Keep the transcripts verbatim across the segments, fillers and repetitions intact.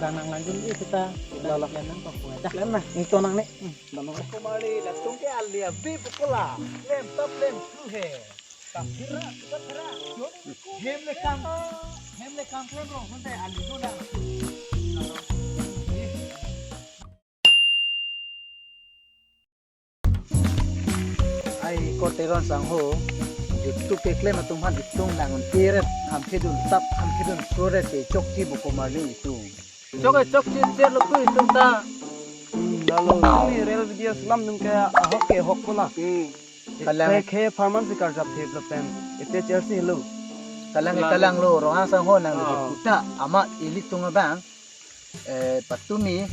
Lang nang langdun di kita. Lalo. Yan nang pakuat. Dah. Lang na. Ningto nang ne. Lalo. Komarli latum ke ali abi pukola. Lem tap lem tu he. Kam kira, kita kira. Hem le kam. Hem le kam klem rong. Hunte ali do nang. Ai ko Teron sangho, YouTube keklem atum aphan itum lang un eret, ham kedun tap, ham kedun suret ke chokche bu komarli itum. Chok chokche cher lo tu itum ta. Hmm, lalo. Ni real video selam nung ke ahok ke hok pula. Hmm. Kalang. Ke, ke pharman si karjap thip lapen. Ite cher si lo. Kalang, kalang lo, Rohang sangho nang lo. Oh. Puta, amat ilitum abang. Eh, patumi,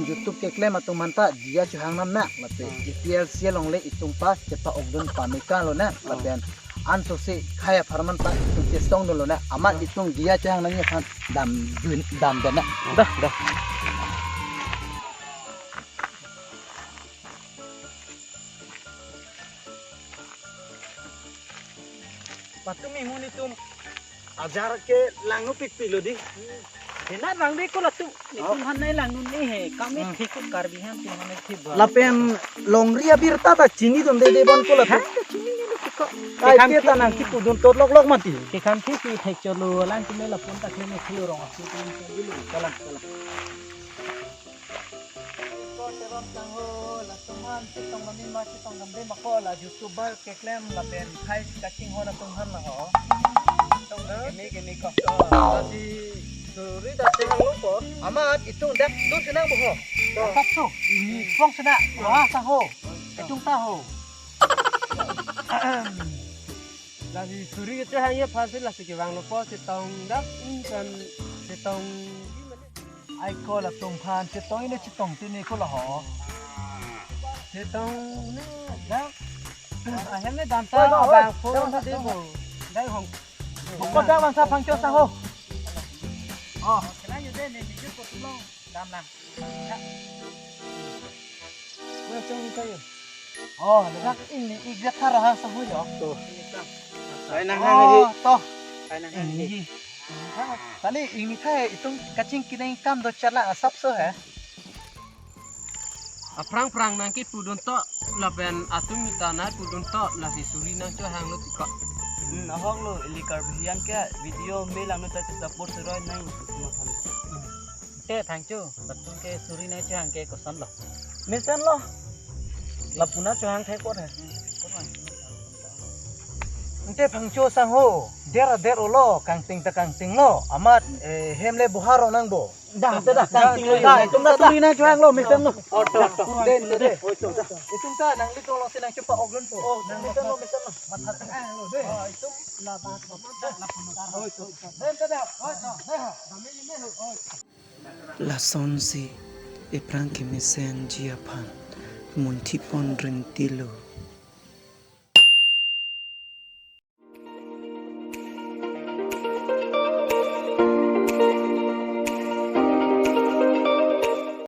YouTube keklem atum aphan ta diya chohang nang na, lapen A P L C along le itum pas chepa-okdun pameka lo na, lapen anso si khaya pharman ta itum chesongdun lo na, amat itum diya chohang nangji aphan damdun, damdun na. Dah, dah. Patumi mo nitum ajar ke langno pikpik lo di. Hena rang de ko latum. Nitum han nai langno ni he. Kami thik ko Karbi han tum han nai thik ba. Lapen longri abirta ta chinidun dede bon ko latum. Han ta chinine lo thik ko. Ai ke ta nang kipudun tot lok lok mati. Ke kam thik si thek cholo lang kime lapun ta kime khilo rong asu tum. Kalang, kalang. Ko Teron sangho, latum aphan chetong mami ma chetong damde ma ko la YouTuber keklem lapen khai kachinghon atum aphan ma ho. Tong keme keme ko. Lasi suri ta chehang lo po. Amat itum dak do chenang bo ho. Asap tu, ini pong sena, wah sangho. Itum ta ho. Lasi suri kechehang ye phan si lasi kevang lo po chetong dak insan chetong. Ai ko latum aphan chetong ini chetong tini ko la ho. Chetong ni dah. Ahem ni dam ta abang phone sa de bo. Dai hong. Ko dah bangsa phangcho sangho. Oh, kena yu de ni ni ko tulong dam lang. Bang chong ni kayo. Oh, dak ini igat thar ha sangho jo. To. Kai nang hang lagi. Oh, to. Kai nang hang lagi. Ini. Kali ini khai itum kachingki nang kam do chala asap so he. Aphrang phrang nang kipudun to lapen atum mita nai pudun to lasi suri nang chohang lo thik ko. Hmm, ahok lo ili Karbi hian ke video me langno ta support seroi nang mathan. Te thangchu, latum ke suri nai chohang ke koson lo. Mesen lo. Lapu na chohang thek kot he. Ante Phangcho sangho, der der olo, kangting ta kangtinglo, amat, eh, hem le bohar onang bo. Dah, dah, dah, kangtinglo, dah, itum dah turi nangchohanglo, mesen lo. Oh, dah, dah. Den, den, den. Itum ta nangli tolong si nangchepa-ok dunpo. Oh, nang mesen lo, mesen lo. Matha tengah lo, den. Oh, itum. Oh, itum. Den, den, den. Oh, den, den. Dami ini, oh. Lasonsi ephrang kemesenji aphan munthipon rintilo.